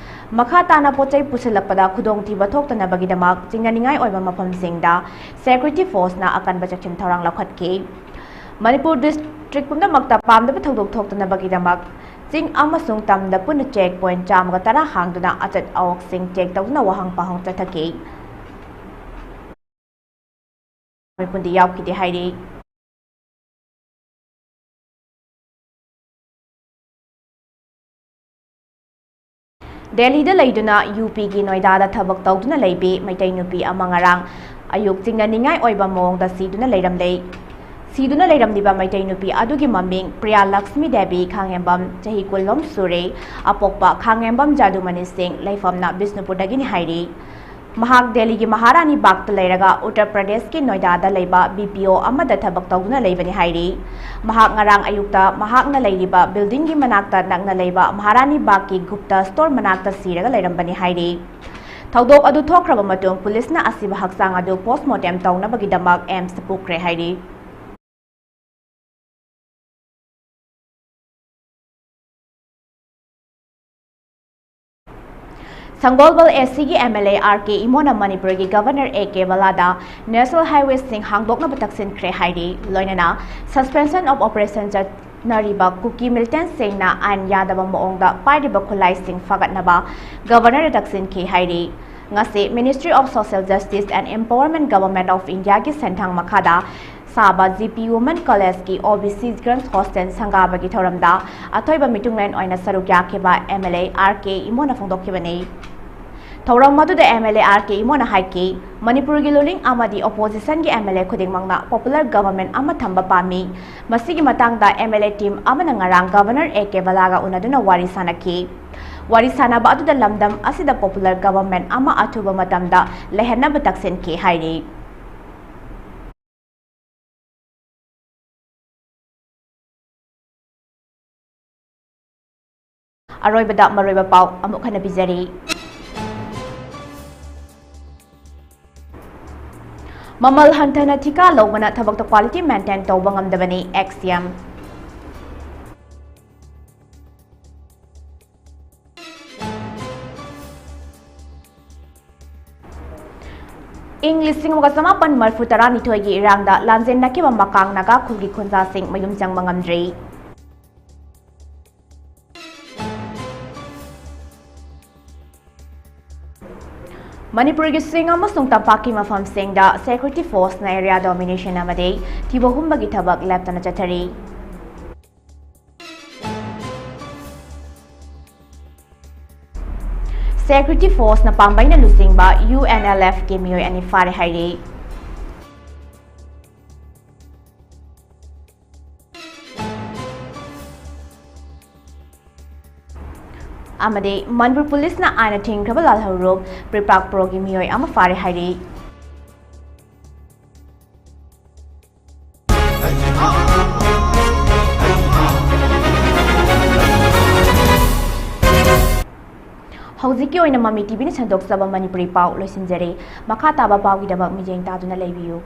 ꯃꯈꯥ ꯇꯥꯅ ꯄꯣꯠ ꯆꯩ ꯄꯨꯁꯤꯜꯂꯛꯄꯗ ꯈꯨꯗꯣꯡꯊꯤꯕ ꯊꯣꯛꯇꯅꯕꯒꯤꯗꯃꯛ ꯆꯤꯡꯅꯅꯤꯡꯉꯥꯏ ꯑꯣꯏꯕ ꯃꯐꯝꯁꯤꯡꯗ ꯁꯦꯀ꯭ꯌꯨꯔꯤꯇꯤ ꯐꯣꯔꯁꯅ ꯑꯀꯟꯕ ꯆꯦꯛꯁꯤꯟ ꯊꯧꯔꯥꯡ ꯂꯧꯈꯠꯈꯤ꯫ ꯃꯅꯤꯄꯨꯔ ꯗꯤꯁꯇ꯭ꯔꯤꯛ ꯄꯨꯝꯅꯃꯛꯇ ꯄꯥꯝꯗꯕ ꯊꯧꯗꯣꯛ ꯊꯣꯛꯇꯅꯕꯒꯤꯗꯃꯛ ꯆꯤꯡ ꯑꯃꯁꯨꯡ ꯇꯝꯗ ꯄꯨꯟꯅ ꯆꯦꯛ ꯄꯣꯏꯟꯠ ꯆꯥꯝꯃꯒ ꯇꯔꯥ ꯍꯥꯡꯗꯨꯅ ꯑꯆꯠ ꯑꯋꯣꯛꯁꯤꯡ ꯆꯦꯛ ꯇꯧꯗꯨꯅ ꯋꯥꯍꯪ ꯄꯥꯎꯍꯪ ꯆꯠꯊꯈꯤ꯫ ꯃꯤꯄꯨꯟꯗꯤ ꯌꯥꯎꯈꯤꯗꯦ ꯍꯥꯏꯔꯤ꯫ ꯗꯦꯜꯂꯤꯗ ꯂꯩꯗꯨꯅ ꯌꯨ ꯄꯤꯒꯤ ꯅꯣꯏꯗꯥꯗ ꯊꯕꯛ ꯇꯧꯗꯨꯅ ꯂꯩꯕꯤ ꯃꯩꯇꯩ ꯅꯨꯄꯤ ꯑꯃ ꯉꯔꯥꯡ ꯑꯌꯨꯛ ꯆꯤꯡꯅꯅꯤꯡꯉꯥꯏ ꯑꯣꯏꯕ ꯃꯑꯣꯡꯗ ꯁꯤꯗꯨꯅ ꯂꯩꯔꯝꯂꯦ꯫ ꯁꯤꯗꯨꯅ ꯂꯩꯔꯝꯂꯤꯕ ꯃꯩꯇꯩ ꯅꯨꯄꯤ ꯑꯗꯨꯒꯤ ꯃꯃꯤꯡ ꯄ꯭ꯔꯤꯌꯥ ꯂꯛꯁꯃꯤ ꯗꯦꯕꯤ ꯈꯥꯉꯦꯝꯕꯝ, ꯆꯍꯤ ꯀꯨꯟꯂꯣꯝ ꯁꯨꯔꯦ, ꯑꯄꯣꯛꯄ ꯈꯥꯉꯦꯝꯕꯝ ꯖꯥꯗꯨꯃꯅꯤ ꯁꯤꯡ, ꯂꯩꯐꯝꯅ ꯕꯤꯁꯅꯨꯄꯨꯔꯗꯒꯤꯅꯤ ꯍꯥꯏꯔꯤ꯫ ꯃꯍꯥꯛ ꯗꯦꯜꯂꯤꯒꯤ ꯃꯍꯥꯔꯥꯅꯤ ꯕꯥꯒꯇ ꯂꯩꯔꯒ ꯎꯠꯇꯔ ꯄ꯭ꯔꯗꯦꯁꯀꯤ ꯅꯣꯏꯗꯥꯗ ꯂꯩꯕ ꯕꯤ ꯄꯤ ꯑꯣ ꯑꯃꯗ ꯊꯕꯛ ꯇꯧꯗꯨꯅ ꯂꯩꯕꯅꯤ ꯍꯥꯏꯔꯤ꯫ ꯃꯍꯥꯛ ꯉꯔꯥꯡ ꯑꯌꯨꯛꯇ ꯃꯍꯥꯛꯅ ꯂꯩꯔꯤꯕ ꯕꯤꯜꯗꯤꯡꯒꯤ ꯃꯅꯥꯛꯇ ꯅꯛꯅ ꯂꯩꯕ ꯃꯍꯥꯔꯥꯅꯤ ꯕꯥꯒꯀꯤ ꯒꯨꯞꯇ ꯁ꯭ꯇꯣꯔ ꯃꯅꯥꯛꯇ ꯁꯤꯔꯒ ꯂꯩꯔꯝꯕꯅꯤ ꯍꯥꯏꯔꯤ꯫ ꯊꯧꯗꯣꯛ ꯑꯗꯨ ꯊꯣꯛꯈ꯭ꯔꯕ ꯃꯇꯨꯡ ꯄꯨꯂꯤꯁꯅ ꯑꯁꯤꯕ ꯍꯛꯆꯥꯡ ꯑꯗꯨ ꯄꯣꯁ꯭ꯠꯃꯣꯔꯇꯦꯝ ꯇꯧꯅꯕꯒꯤꯗꯃꯛ ꯑꯦꯝꯁꯇ ꯄꯨꯈ꯭ꯔꯦ ꯍꯥꯏꯔꯤ꯫ ꯁꯪꯒꯣꯜꯕꯜ ꯑꯦ ꯁꯤꯒꯤ ꯑꯦꯝ ꯑꯦꯜ ꯑꯦ ꯑꯥꯔ ꯀꯦ ꯏꯃꯣꯅ ꯃꯅꯤꯄꯨꯔꯒꯤ ꯒꯕꯔꯅꯔ ꯑꯦ ꯀꯦ ꯕꯂꯥꯗ ꯅꯦꯁꯅꯦꯜ ꯍꯥꯏꯋꯦꯁꯤꯡ ꯍꯥꯡꯗꯣꯛꯅꯕ ꯇꯛꯁꯤꯟꯈ꯭ꯔꯦ ꯍꯥꯏꯔꯤ꯫ ꯂꯣꯏꯅꯅ ꯁꯁꯄꯦꯟꯁꯟ ꯑꯣꯐ ꯑꯣꯄꯔꯦꯁꯟ ꯆꯠꯅꯔꯤꯕ ꯀꯨꯀꯤ ꯃꯤꯂꯤꯇꯦꯟꯠꯁꯤꯡꯅ ꯑꯥꯏꯟ ꯌꯥꯗꯕ ꯃꯑꯣꯡꯗ ꯄꯥꯏꯔꯤꯕ ꯈꯨꯠꯂꯥꯏꯁꯤꯡ ꯐꯒꯠꯅꯕ ꯒꯕꯔꯅꯔꯗ ꯇꯛꯁꯤꯟꯈꯤ ꯍꯥꯏꯔꯤ꯫ ꯉꯁꯤ Ministry of Social Justice and Empowerment, Government of Indiaꯒꯤ ꯁꯦꯟꯊꯪ ꯃꯈꯥꯗ ꯁꯥꯕ ꯖꯤ ꯄꯤ ꯋꯨꯃꯦꯟ ꯀꯣꯂꯦꯖꯀꯤ ꯑꯣ ꯕꯤ ꯁꯤ ꯒꯔꯜꯁ ꯍꯣꯁꯇꯦꯜ ꯁꯪꯒꯥꯕꯒꯤ ꯊꯧꯔꯝꯗ ꯑꯊꯣꯏꯕ ꯃꯤꯇꯨꯡꯂꯦꯟ ꯑꯣꯏꯅ ꯁꯔꯨꯛ ꯌꯥꯈꯤꯕ ꯑꯦꯝ ꯑꯦꯜ ꯑꯦ ꯑꯥꯔ ꯀꯦ ꯏꯃꯣꯅ ꯐꯣꯡꯗꯣꯛꯈꯤꯕꯅꯤ꯫ ꯊꯧꯔꯝ ꯑꯗꯨꯗ ꯑꯦꯝ ꯑꯦꯜ ꯑꯦ ꯑꯥꯔ ꯀꯦ ꯏꯃꯣꯅ ꯍꯥꯏꯈꯤ, ꯃꯅꯤꯄꯨꯔꯒꯤ ꯂꯨꯂꯤꯡ ꯑꯃꯗꯤ ꯑꯣꯄꯣꯖꯤꯁꯟꯒꯤ ꯑꯦꯝ ꯑꯦꯜ ꯑꯦ ꯈꯨꯗꯤꯡꯃꯛꯅ ꯄꯣꯄꯨꯂꯔ ꯒꯚꯔꯟꯃꯦꯟꯠ ꯑꯃ ꯊꯝꯕ ꯄꯥꯝꯃꯤ꯫ ꯃꯁꯤꯒꯤ ꯃꯇꯥꯡꯗ ꯑꯦꯝ ꯑꯦꯜ ꯑꯦ ꯇꯤꯝ ꯑꯃꯅ ꯉꯔꯥꯡ ꯒꯚꯔꯅꯔ ꯑꯦ ꯀꯦ ꯕꯂꯥꯒ ꯎꯅꯗꯨꯅ ꯋꯥꯔꯤ ꯁꯥꯅꯈꯤ꯫ ꯋꯥꯔꯤ ꯁꯥꯅꯕ ꯑꯗꯨꯗ ꯂꯝꯗꯝ ꯑꯁꯤꯗ ꯄꯣꯄꯨꯂꯔ ꯒꯚꯔꯟꯃꯦꯟꯠ ꯑꯃ ꯑꯊꯨꯕ ꯃꯇꯝꯗ ꯂꯩꯍꯟꯅꯕ ꯇꯛꯁꯤꯟꯈꯤ ꯍꯥꯏꯔꯤ꯫ ꯑꯔꯣꯏꯕꯗ ꯃꯔꯨꯑꯣꯏꯕ ꯄꯥꯎ ꯑꯃꯨꯛ ꯍꯟꯅ ꯄꯤꯖꯔꯤ꯫ ꯃꯃꯜ ꯍꯟꯊꯅ ꯊꯤꯀꯥ ꯂꯧꯕꯅ ꯊꯕꯛꯇ quality maintain ꯇꯧꯕ ꯉꯝꯗꯕꯅꯤ, ꯑꯦꯛꯁ ꯁꯤ ꯑꯦꯝ꯫ ꯏꯪ ꯂꯤꯁꯤꯡ ꯑꯃꯒ ꯆꯃꯥꯄꯟ ꯃꯔꯤꯐꯨ ꯇꯔꯥꯅꯤꯊꯣꯏꯒꯤ ꯏꯔꯥꯡꯗ ꯂꯥꯟꯖꯦꯟꯅꯈꯤꯕ ꯃꯀꯥꯡ ꯅꯥꯒꯥ ꯈꯨꯜꯒꯤ ꯈꯨꯟꯖꯥꯁꯤꯡ ꯃꯌꯨꯝ ꯆꯪꯕ ꯉꯝꯗ꯭ꯔꯤ꯫ ꯃꯅꯤꯄꯨꯔꯒꯤ ꯆꯤꯡ ꯑꯃꯁꯨꯡ ꯇꯝꯄꯥꯛꯀꯤ ꯃꯐꯝꯁꯤꯡꯗ security forceꯅ area domination ꯑꯃꯗꯤ ꯊꯤꯕ ꯍꯨꯝꯕꯒꯤ ꯊꯕꯛ ꯂꯦꯞꯇꯅ ꯆꯠꯊꯔꯤ꯫ Security forceꯅ ꯄꯥꯝꯕꯩꯅ ꯂꯨꯆꯤꯡꯕ ꯌꯨ ꯑꯦꯟ ꯑꯦꯜ ꯑꯦꯐꯀꯤ ꯃꯤꯑꯣꯏ ꯑꯅꯤ ꯐꯥꯔꯦ ꯍꯥꯏꯔꯤ꯫ ꯑꯃꯗꯤ ꯃꯅꯤꯄꯨꯔ ꯄꯨꯂꯤꯁꯅ ꯑꯥꯏꯟꯅ ꯊꯤꯡꯈ꯭ꯔꯕ ꯂꯥꯜꯍꯧꯂꯨꯞ ꯄ꯭ꯔꯤꯄꯥꯛ ꯄ꯭ꯔꯣꯒꯤ ꯃꯤꯑꯣꯏ ꯑꯃ ꯐꯥꯔꯦ ꯍꯥꯏꯔꯤ꯫ ꯍꯧꯖꯤꯛꯀꯤ ꯑꯣꯏꯅ ꯃꯃꯤ ꯇꯤꯚꯤꯅ ꯁꯟꯗꯣꯛꯆꯕ ꯃꯅꯤꯄꯨꯔꯤ ꯄꯥꯎ ꯂꯣꯏꯁꯤꯟꯖꯔꯦ꯫ ꯃꯈꯥ ꯇꯥꯕ ꯄꯥꯎꯒꯤꯗꯃꯛ ꯃꯤꯠꯌꯦꯡ ꯇꯥꯗꯨꯅ ꯂꯩꯕꯤꯌꯨ꯫